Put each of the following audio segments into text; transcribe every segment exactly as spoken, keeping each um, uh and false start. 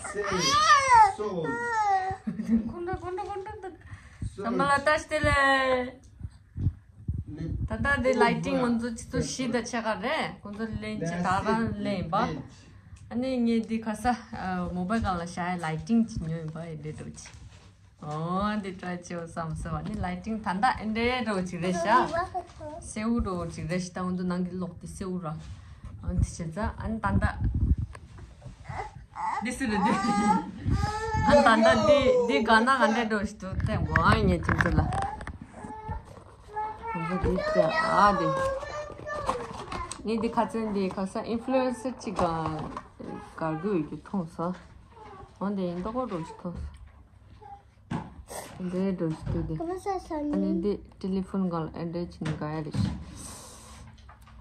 Say, sold. ཀུན་འགྲོ་ཀུན་འགྲོ་ཀུན་འགྲོ། ཚང་མ་ལ་བཀྲ་ཤིས་བདེ་ལེགས། ད་ལྟ་འདི་lighting ང་ཚོ་ཆུ་ཚོད་བཞི་དང་ཕྱེད་ཀ་རེད། ཁོང་ཚོ་ལེན་ཆེད་ད་རང་ལེན་ཡིན་པ། ཨ་ནི་ངས་འདི་ག་ས་མོ་བྷལ་སྒང་ལ་བཞག་lighting ཅིག་ཉོས་ཡིན་པ། ཡིན་འདྲ་འགྲོ་ཆེ། ཨོ་འདི་try བྱེད་བསམ་སོང་། ཨ་ནི་lighting ད་ལྟ་ཨེ་འདྲའི་འདྲ་བོ་ཅིག་རེད་ཤག་སེའུ་འདྲ་བོ་ཅིག་རེད་ཤག་ད་ང་ཚོ་ནང་གི་གློག་དེ་སེའུ་ར། ཨ་ནི་དེ་བྱས་ཙང་ཨ་ནི་ད་ལྟ་འདི་སུ་རེད་འདི། ཨ་ནི་ད་ལྟ་འདི་འདི་ག་ན་ག་འདྲའི་འདྲ་བོ་ཞིག་འདུག་སྟེ་མགོ་ཨ་ངས་ཁྱེད་ཚོ་ལ། ཁོང་ཚོ་འདི་ལྟ་ཨ་འདི། ངས་འདི་ཁ་ཚན་འདི་ག་ས་influencer ཅིག་ག་གར་དགོས་ཡོད་རྒྱུ་མཐོང་སོང་། འོ་འདི་ཡིན་མདོག་ཁ་འདྲ་ཞིག་མཐོང་སོང་། འདི་འདྲ་ཞིག་འདུག་སྟེ། ཨ་ནི་འདི་telephone སྒང་ལ་ཨེ་འདྲ་ཅིག་འགའ་ཡ་རེད།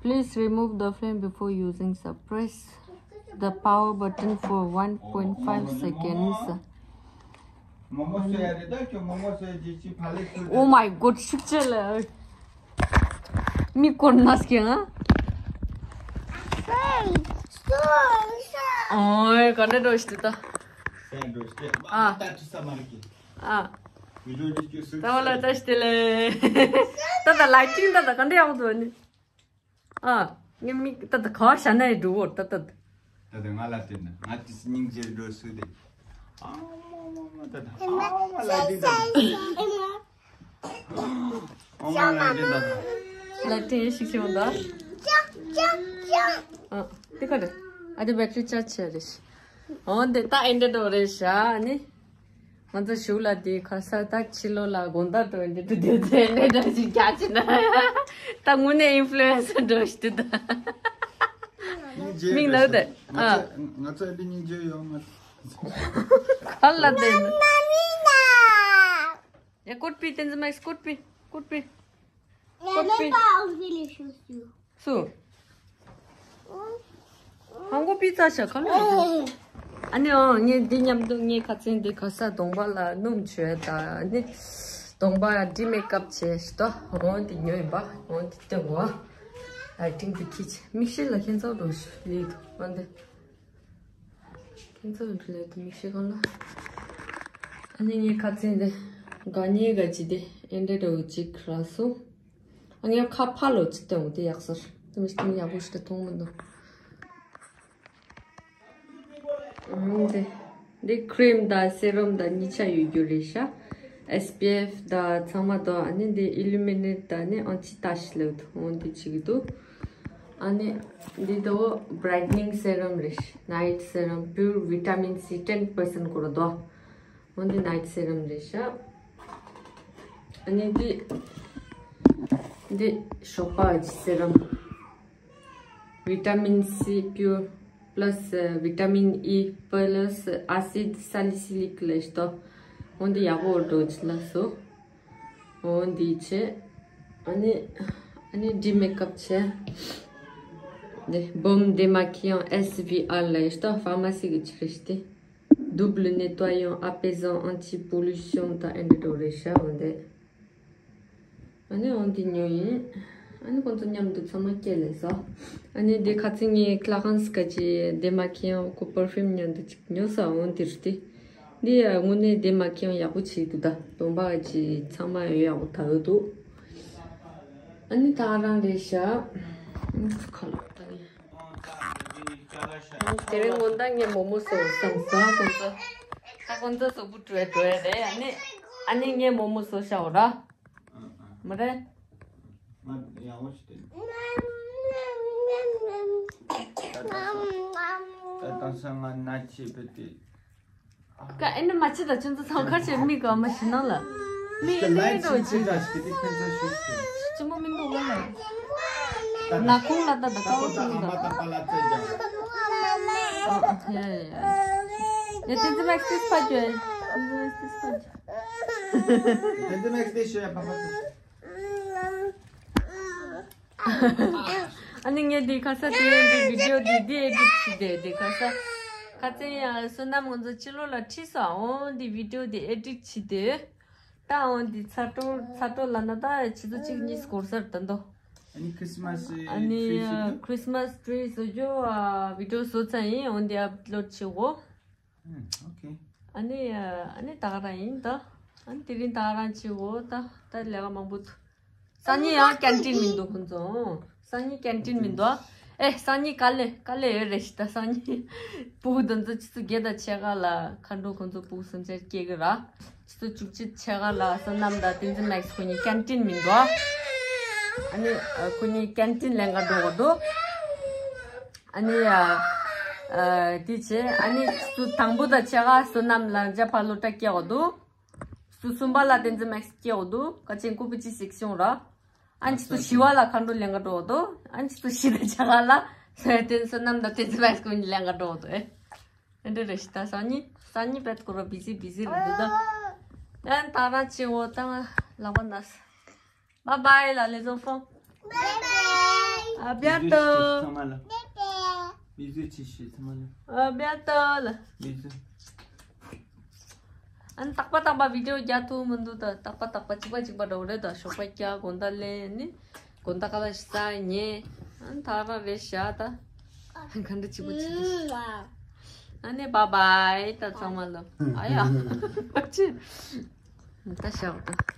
Please remove the film before using the press the power button for one point five seconds. Oh my god, ཤུགས་ཆེ་ལ། མི་ཀོར་ནས་ཀྱང་། ཨོའི་ག་འདྲ་འགྲོ་ཞིག་ད། ཨ། ཨ། ད་བ་ལ་ད་ཤི་ལེ། ད་ད་lighting ད་ད་ག་འདྲ་ཡག་འདུག་ནི། ཨ། ངའི་མིག་ད་ད་ག་བ་ཤ་ན་ཡི་འགྲོ་བོར་ད་ད། ད་ད་ང་ལ་བསྟན་ན་ང་ཏི་སྙིང་རྗེ་འགྲོ་སུ་དེ། ཨ་མ་མ་མ་ད་ད་ཨ་མ་ལ་དི་ད། ཨ་མ་ལ་དི་ད། ལ་དེ་ཡེ་ཤིག་ཆེ་མོ་ད། ཨ་དེ་ག་རེད། ཨ་དེ་battery charge བྱས་རེད། འོ་འདི་ད་ཨེ་འདྲ་འགྲོ་རེད་ཤག་ནི། ང་ཚོ་ཞུགས་ལ་དེ་ཁ་ས་ད་ཕྱི་ལོགས་ལ་དགོང་དག་འགྲོ་འདི་དུ་དེ་ཚེ་འདྲ་འདྲ་ཞིག་རྒྱག་ཅི་ན། ད་དངོས་གནས་influencer འགྲོ་ཞིག་དུ་ད། མིག་ནག་དེ། ཨ། ང་ཚོ་ཨེ་འདི་སྙིང་རྗེ་ཡོད་མ། ག་ལ་དེ། ཡ་ཀོད་པི་བསྟན་འཛིན་མེག་སི་ཀོད་པི་ཀོད་པི། ཀོད་པི། སུ། ཧང་གོ་པི་ཙ་ཤ་ཁ་ལོ། ཨ་ནི་ཨོ་ངས་འདི་མཉམ་དུ་ངས་ཁ་ཚན་འདི་ག་ས་གདོང་པ་ལ་སྣུམ་བྱོས་ད་ནི། གདོང་པ་ལ་འདི་མེག་ཨབ་བྱས་ཤི་ཏོ། འོ་འདི་ཉོས་ཡིན་པ། འོ་འདི་སྟོན་གོ། ཨ་ཏིང་འདི་ཁྱི་ཆེ་མིག་ཤེལ་ལ་ཁྱེད་ཚོ་འགྲོ་ཤི་ལི་དུ་འོ་འདི། ཁྱེད་ཚོ་འགྲོ་ལི་དུ་མིག་ཤེལ་གང་ལ། ཨ་ནི་ངས་ཁ་ཚན་འདི་ག་ཉེ་ག་ཅི་དེ་ཨེ་འདྲ་འདྲ་བོ་ཅིག་རག་སོང་། ཨ་ངས་ཁ་ཕར་ལོག་ཅིག་སྟོན་འོ་དེ་ཡག་སར་དེ་མི་སྟོན་ཡག་པོ་ཞིག་མཐོང་མི་འདུག་འོ་དེ། འདི་cream དང་serum དང་གཉིས་ཆ་ཡོད་རྒྱུ་རེད་ཤག SPF དང་ཚང་མ་དང་ཨ་ནི་འདི་illuminate དང་ནི་anti tache ལབ་འོ་འདི་བྱེད་ཀྱི་འདུག་ཨ་ནི་འདི་དོ་brightening serum རེད། Night serum pure vitamin C ten percent སྐོར་དོ། འོ་འདི་night serum རེད་ཤག་ཨ་ནི་འདི་འདི་ཞོགས་པ་གི་serum vitamin C pure plus vitamin E plus acid salicylic ལས་ཤི་ཏོ། འོ་འདི་ཡག་པོ་འགྲོ་ཅི་ལ་སོ། འོ་འདི་བྱས། ཨ་ནི་ཨ་ནི་འདི་མེག་ཨབ་བྱས། འདི་baume démaquillant S V R ལས་ཤི་ཏོ། ཕར་མ་སི་གི་ཅི་རེད་ཤི་ཏེ། Double nettoyant apaisant anti pollution དང་ཨེ་འདྲ་འགྲོ་རེད་ཤག་འོ་འདི། ཨ་ནི་འོ་འདི་ཉོས་ཡིན། ཨ་ནི་ཁོང་ཚོ་མཉམ་དུ་ཚང་མ་སྐྱེལ་ལས་ས། ཨ་ནི་འདི་ཁ་ཚིག་ངས་Clarins ག་ཅི་démaquillant ཁོ་perfume མཉམ་དུ་ཅིག་ཉོས་ས་འོ་འདི་རེད་དེ། འདི་ཡ་དངོས་གནས་démaquillant ཡག་པོ་བྱེད་འདུག་ད་གདོང་པ་ག་ཅི་ཚང་མ་ཡོད་ཡག་པོ་ད་ཡོད་འདུག་ཨ་ནི་ད་རང་རེད་ཤག་ཁ་ལོ་ད་ནི། དེ་རིང་དགོང་དག་ངས་མོག་མོག་བཟོ་བསམ་སོང་ཁོང་ཚོ། ད་ཁོང་ཚོ་གཟུགས་པོ་བཀྲུས་འགྲོ་ཡ་རེད། ཨ་ནི་ཨ་ནི་ངས་མོག་མོག་བཟོ་བཞག་འོ་ར། མ་རེད། ང་ཡག་པོ་ཞིག་དེ། ད་དང་ས་ང་ན་ཆེ་བེ་དེ། ཀ་ཨེ་ནི་མ་ཆེ་ད་ཁྱོད་ཚོ་ཚང་ཁར་ཆེ་མི་ག་མ་ཤི་ནང་ལ། མི་ཨེ་ནི་མི་འགྲོ་ཆེ། ཅི་མོ་མི་འདུག་ལ་ལ། ན་ཁོང་ལ་ད་ད་ཀ་བོ་ཁྱོད་ད། ཡ་ཡ་ཡ། ཡ་དེ་ཚོ་མེག་སི་ཕ་ཇོ། དེ་ཚོ་མེག་སི་ཕ་ཇོ། དེ་ཚོ་མེག་སི་ཕ་ཇོ། ཨ་ནི་ངས་འདི་ཁ་ས་དེ་འདི་video འདི་འདི་edit བྱས་ཏེ་འདི་ཁ་ས་ཁ་ཚན་ཡང་བསོད་ནམས་ང་ཚོ་ཕྱི་ལོགས་ལ་ཁྲིད་སོང་། འོ་འདི་video འདི་edit བྱས་ཏེ་ད་འོ་འདི་ཚ་དྲོ་ཚ་དྲོ་ལ་ན་ད་ཆུ་ཚོད་གཅིག་གཉིས་འགོར་སར་ད་འདོ། ཨ་ནི་Christmas tree ཨ་ནི་བཟོ་རྒྱུ། Christmas tree བཟོ་རྒྱུ་video བཟོ་ཚར་ཡིན། འོ་འདི་upload བྱེད་འོ། ཨ་ནི་ཨ་ནི་ད་ག་རང་ཡིན་ད། ཨ་ནི་དེ་རིང་ད་ག་རང་བྱེད་འོ་ད། ད་ལས་ཀ་མང་པོ་འདུག་སང་ཉིན་ཡང་ཀན་ཊིན་མི་འདུག་ཁོང་ཚོ། སང་ཉིན་ཀན་ཊིན་མི་འདུག་ཨེ་སང་ཉིན་དཀའ་ལས་དཀའ་ལས་ཡོད་རེད་ཤི། ད་སང་ཉིན་སྤུ་གུ་དེ་ཚོ་ཆུ་ཚོད་བརྒྱད་དང་ཕྱེད་ཀ་ལ་མཁའ་འགྲོ་ཁོང་ཚོ་སྤུ་གུ་སུམ་ཆར་སྐྱེལ་གི་ར། ཆུ་ཚོད་བཅུ་གཅིག་ཕྱེད་ཀ་ལ་བསོད་ནམས་དང་བསྟན་འཛིན་མེག་སི་ཁོ་གཉིས་ཀན་ཊིན་མི་འདུག་ཨ་ནི་ཁོ་གཉིས་ཀན་ཊིན་ལེན་ག་འགྲོ་གི་འདུག་ཨ་ནི་དེ་བྱས་ཨ་ནི་ཆུ་ཚོད་དང་པོ་དང་ཕྱེད་ཀ་བསོད་ནམས་ལ་འཇའ་ཕ་ལོ་ཏྲ་སྐྱེལ་གི་འདུག་ཆུ་ཚོད་གསུམ་པ་ལ་བསྟན་འཛིན་མེག་སི་སྐྱེལ་གི་འདུག་ཀ་ཆེན་ཀུ་པི་ཅི་སིག་སོང་ར། ཨ་ནི་ཆུ་ཚོད་བཞི་པ་ལ་མཁའ་འགྲོ་ལེན་ག་འགྲོ་གི་འདུག་ཨ་ནི་ཆུ་ཚོད་བཞི་དང་ཕྱེད་ཀ་ལ་བསོད་ནམས་དང་བསྟན་འཛིན་མེག་སི་ཁོ་གཉིས་ལེན་ག་འགྲོ་གི་འདུག་ཨེ། ཨེ་འདྲ་རེད་ཤི། ད་སང་ཉིན་སང་ཉིན་བེད་ཀོ་ར་བི་ཟི་བི་ཟི་རེད་འདུག་ད་ཡང་ད་ར་ཆེ་འོ་ད་ང་ལག་པ་ན་ས། Bye bye là les enfants. Bye bye. À bientôt. ཚང་མ་ལ། Bisous ཆེ་ཞུ་ཚང་མ་ལ། À bientôt là. Bisous. ཨན་རྟག་པ་རྟག་པ་བི་ཌི་ཡོ་རྒྱག་ཐུབ་མི་འདུག་ད་རྟག་པ་རྟག་པ་གཅིག་པ་གཅིག་པ་འདྲ་བོ་རེད། ད་ཞོགས་པ་སྐྱ་དགོང་དག་ལེན་ནི་དགོང་དག་ཁ་ལག་ཞིག་ཟ་ཉེ། ཨན་ད་རང་རེད་ཤག་ད་ག་འདྲ་གཅིག་པ་གཅིག་པ་ཞིག་ཨ་ནི་བཱའི་བཱའི་ད་ཚང་མ་ལ། ཨ་ཡ་ཅི་ད་ཤག་ད།